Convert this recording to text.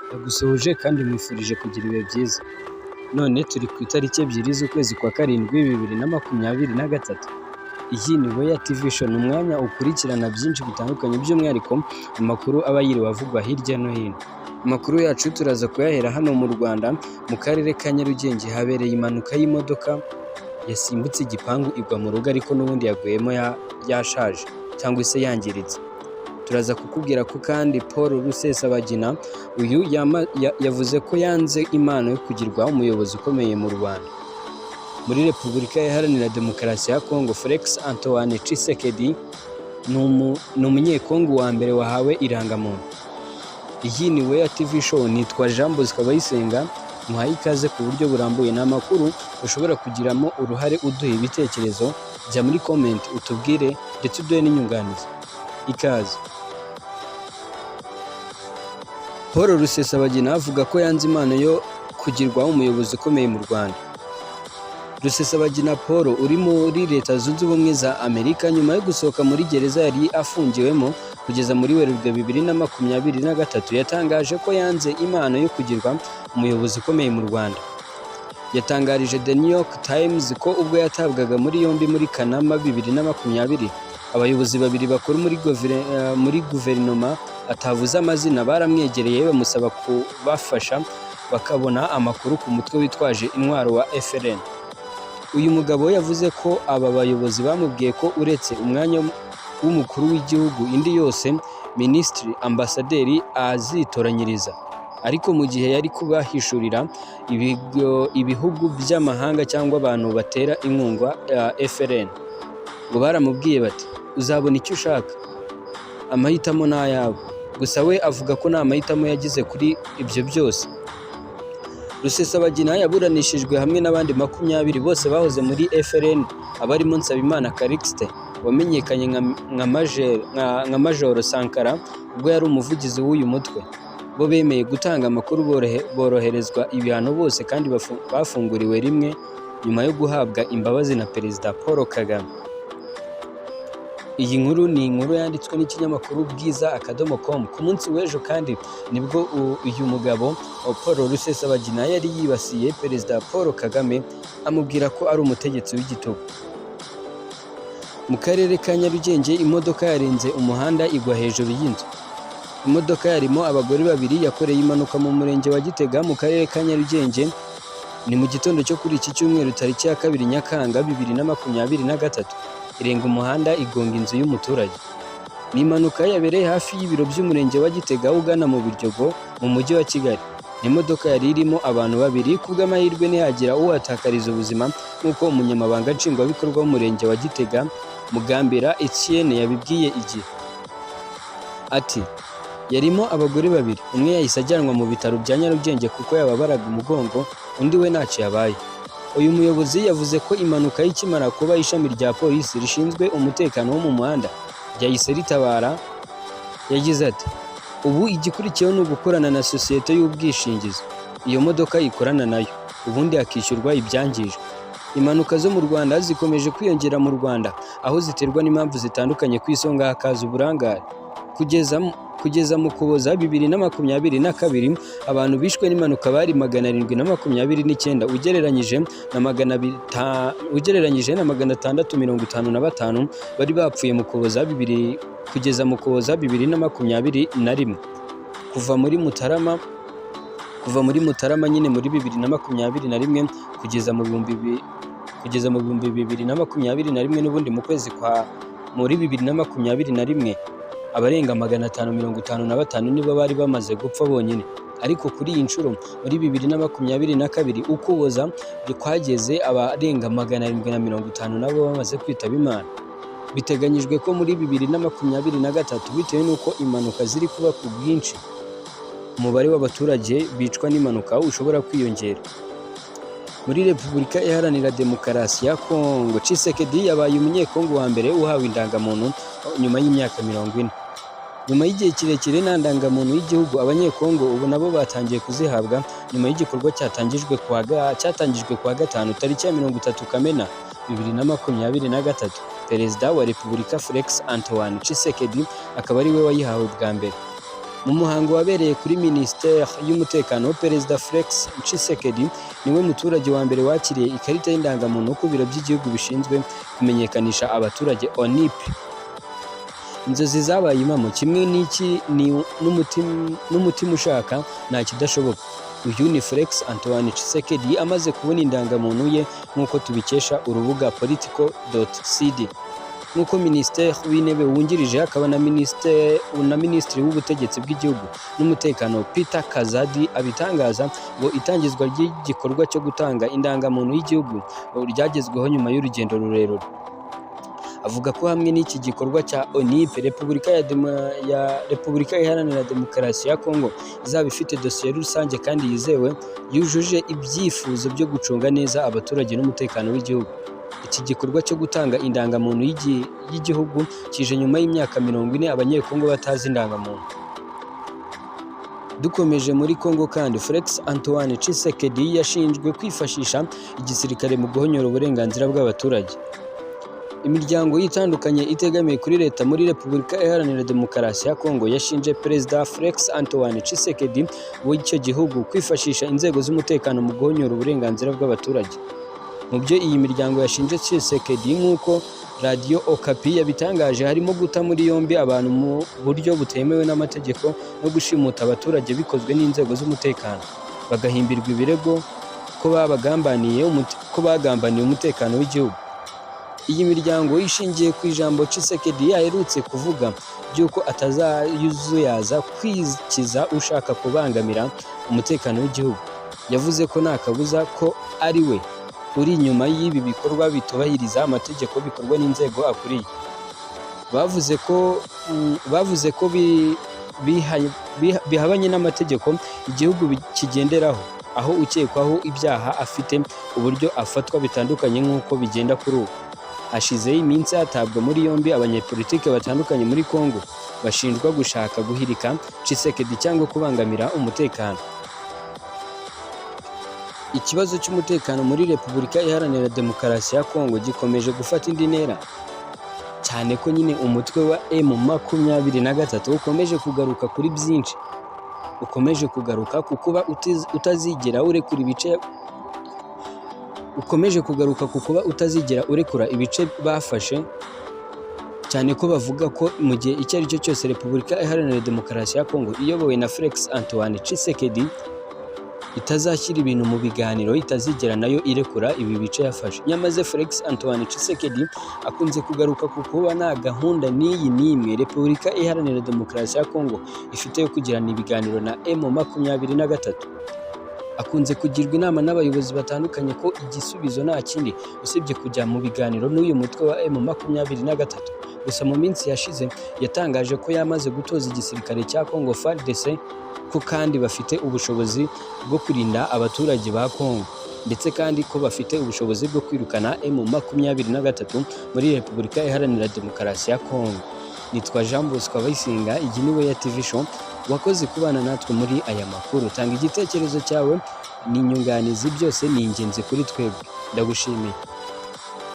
Ndagusuhuje kandi nkwifurije kugira ibihe byiza. None turi ku itariki 2 z'ukwezi kwa 7 2023. Iyi ni Weya TV Show, ni umwanya ukurikirana byinshi bitandukanye by'umwihariko amakuru aba yiriwe avugwa hirya no hino. Amakuru yacu turaza kuyahera hano mu Rwanda, mu karere ka Nyarugenge habereye impanuka y'imodoka yasimbutse igipangu igwa mu rugo, ariko n'ubundi yaguyemo yashaje cyangwa se yangiritse. Turaza kukubwira ko kandi Paul Rusesabagina uyu yavuze ko yanze impano yo kugirwa umuyobozi ukomeye mu Rwanda. Muri Repubulika Iharanira Demokarasi ya Kongo, Felix Antoine Tshisekedi ni umunyekongo wa mbere wahawe irangamuntu. Iyi ni Weya TV Show, nitwa Jean Bosco Abayisenga, muhaye ikaze ku buryo burambuye. Ni amakuru ushobora kugiramo uruhare uduha ibitekerezo, jya muri comment utubwire ndetse uduhe n'inyunganizi. Ikaze. Paul Rusesabagina avuga ko yanze impano yo kugirwa umuyobozi ukomeye mu Rwanda. Rusesabagina Paul uri muri Leta Zunze Ubumwe za Amerika nyuma yo gusohoka muri gereza yari afungiwemo kugeza muri Werurwe 2023, yatangaje ko yanze impano yo kugirwa umuyobozi ukomeye mu Rwanda. Yatangarije The New York Times ko ubwo yatabwaga muri yombi muri Kanama 2020, abayobozi babiri bakuru muri guverinoma atavuze amazina baramwegereye bamusaba kubafasha bakabona amakuru ku mutwe witwaje intwaro wa FLN. Uyu mugabo yavuze ko aba bayobozi bamubwiye ko uretse umwanya w'umukuru w'igihugu indi yose minisitiri, ambasaderi azitoranyiriza, ariko mu gihe yari kubahishurira ibihugu by'amahanga cyangwa abantu batera inkunga FLN, ngo baramubwiye bati uzabona icyo ushaka, amahitamo ni ayawe. Gusa we avuga ko nta mahitamo yagize kuri ibyo byose. Rusesabagina yaburanishijwe hamwe n'abandi 20 bose bahoze muri FLN, abarimo Nsabimana Callixte wamenyekanye nka Majoro Sankara ubwo yari umuvugizi w'uyu mutwe. Bo bemeye gutanga amakuru boroherezwa ibihano bose kandi bafunguriwe rimwe nyuma yo guhabwa imbabazi na Perezida Paul Kagame. Iyi nkuru ni inkuru yanditswe n'ikinyamakuru bwiza.com. Ku munsi w'ejo kandi nibwo uyu mugabo Paul Rusesabagina yari yibasiye Perezida Paul Kagame amubwira ko ari umutegetsi w'igitugu. Mu karere ka Nyarugenge imodoka yarenze umuhanda igwa hejuru y'inzu. Imodoka yarimo abagore babiri yakoreye impanuka mu murenge wa Gitega mu karere ka Nyarugenge. Ni mu gitondo cyo kuri iki cyumweru tariki ya 2 Nyakanga 2023, irenga umuhanda igonga inzu y'umuturage. Ni impanuka yabereye hafi y'ibiro by'umurenge wa Gitega ugana mu Biryogo mu mujyi wa Kigali. Ni imodoka yari irimo abantu babiri, kubw'amahirwe ntihagira uhatakariza ubuzima nk'uko umunyamabanga nshingwabikorwa w'umurenge wa Gitega Mugambira Etienne yabibwiye Igihe. Ati yarimo abagore babiri, umwe yahise ajyanwa mu bitaro bya Nyarugenge kuko yababaraga umugongo, undi we ntacyo yabaye. Uyu muyobozi yavuze ko impanuka ikimara kuba ishami rya polisi rishinzwe umutekano wo mu muhanda ryahise ritabara. Yagize ati ubu igikurikiyeho ni ugukorana na sosiyete y'ubwishingizi iyo modoka ikorana nayo, ubundi hakishyurwa ibyangijwe. Impanuka zo mu Rwanda zikomeje kwiyongera mu Rwanda, aho ziterwa n'impamvu zitandukanye, ku isonga hakaza uburangare. Kugeza mu Ukuboza 2022 abantu bishwe n'impanuka bari 729, ugereranyije na 655 bari bapfuye mu Ukuboza bibiri kugeza mu Ukuboza 2021. Kuva muri Mutarama nyine muri 2021 kugeza mu 2021, n'ubundi mu kwezi kwa muri 2021 abarenga 555 nibo bari bamaze gupfa bonyine. Ariko kuri iyi nshuro muri 2022 Ukuboza kwageze abarenga 750 nabo bamaze kwitaba Imana. Biteganyijwe ko muri 2023, bitewe n'uko impanuka ziri kuba ku bwinshi, umubare w'abaturage bicwa n'impanuka ushobora kwiyongera. Muri Repubulika Iharanira Demokarasi ya Kongo, Tshisekedi yabaye umunyekongo wa mbere uhawe indangamuntu nyuma y'imyaka 40. Nyuma y'igihe kirekire nta ndangamuntu y'igihugu, abanyekongo ubu nabo batangiye kuzihabwa nyuma y'igikorwa cyatangijwe kuwa gatanu tariki ya 30 Kamena 2023. Perezida wa Repubulika Felix Antoine Tshisekedi akaba ari we wayihawe bwa mbere. Mu muhango wabereye kuri Minisiteri y'Umutekano, Perezida Felix Tshisekedi niwe muturage wa mbere wakiriye ikarita y'indangamuntu ku biro by'igihugu bishinzwe kumenyekanisha abaturage, ONIP. Inzozi zabaye impamo, kimwe n'iki n'umutima ushaka nta kidashoboka. Uyu ni Felix Antoine Tshisekedi amaze kubona indangamuntu ye, nk'uko tubikesha urubuga politico.cd. Nk'uko Minisitiri w'Intebe wungirije akaba na Minisitiri w'Ubutegetsi bw'Igihugu n'Umutekano, Peter Kazadi, abitangaza, ngo itangizwa ry'igikorwa cyo gutanga indangamuntu y'igihugu ryagezweho nyuma y'urugendo rurerure. Avuga ko hamwe n'iki gikorwa cya ONIP, Repubulika ya Repubulika Iharanira Demokarasi ya Kongo izaba ifite dosiye rusange kandi yizewe, yujuje ibyifuzo byo gucunga neza abaturage n'umutekano w'igihugu. Iki gikorwa cyo gutanga indangamuntu y'igihugu kije nyuma y'imyaka 40 Abanyekongo batazi indangamuntu. Dukomeje muri Kongo kandi, Felix Antoine Tshisekedi yashinjwe kwifashisha igisirikare mu guhonyora uburenganzira bw'abaturage. Imiryango itandukanye itegamiye kuri leta muri Repubulika Iharanira Demokarasi ya Kongo yashinje Perezida Felix Antoine Tshisekedi w'icyo gihugu kwifashisha inzego z'umutekano mu guhonyora uburenganzira bw'abaturage. Mu byo iyi miryango yashinje Tshisekedi, nk'uko Radiyo Okapi yabitangaje, harimo guta muri yombi abantu mu buryo butemewe n'amategeko no gushimuta abaturage bikozwe n'inzego z'umutekano, bagahimbirwa ibirego ko bagambaniye umutekano w'igihugu. Iyi miryango ishingiye ku ijambo Tshisekedi aherutse kuvuga by'uko atazazuyaza kwikiza ushaka kubangamira umutekano w'igihugu. Yavuze ko nta kabuza ko ari we uri inyuma y'ibi bikorwa bitubahiriza amategeko bikorwa n'inzego akuriye. Bavuze ko bihabanye n'amategeko igihugu kigenderaho, aho ukekwaho ibyaha afite uburyo afatwa bitandukanye nk'uko bigenda kuri ubu. Hashize iminsi hatabwa muri yombi abanyepolitike batandukanye muri Congo bashinjwa gushaka guhirika Tshisekedi cyangwa kubangamira umutekano. Ikibazo cy'umutekano muri Repubulika Iharanira Demokarasi ya Kongo gikomeje gufata indi ntera, cyane ko nyine umutwe wa M23 ukomeje kugaruka kuri byinshi, ukomeje kugaruka ku kuba utazigera urekura ibice, ukomeje kugaruka ku kuba utazigera urekura ibice bafashe, cyane ko bavuga ko mu gihe icyo ari cyo cyose Repubulika Iharanira Demokarasi ya Kongo iyobowe na Felix Antoine Tshisekedi itazashyira ibintu mu biganiro, itazigera nayo irekura ibi bice yafashe. Nyamaze Felix Antoine Tshisekedi akunze kugaruka ku kuba nta gahunda n'iyi n'imwe Repubulika Iharanira Demokarasi ya Kongo ifite yo kugirana ibiganiro na M23. Akunze kugirwa inama n'abayobozi batandukanye ko igisubizo nta kindi usibye kujya mu biganiro n'uyu mutwe wa M23. Gusa mu minsi yashize yatangaje ko yamaze gutoza igisirikare cya Congo FARDC, ko kandi bafite ubushobozi bwo kurinda abaturage ba Congo, ndetse kandi ko bafite ubushobozi bwo kwirukana M23 muri Repubulika Iharanira Demokarasi ya Congo. Nitwa Jean Bosco Abayisinga, iyi ni Weya TV Show. Wakoze kubana natwe muri aya makuru. Tanga igitekerezo cyawe n'inyunganizi, byose ni ingenzi kuri twebwe. Ndagushimiye.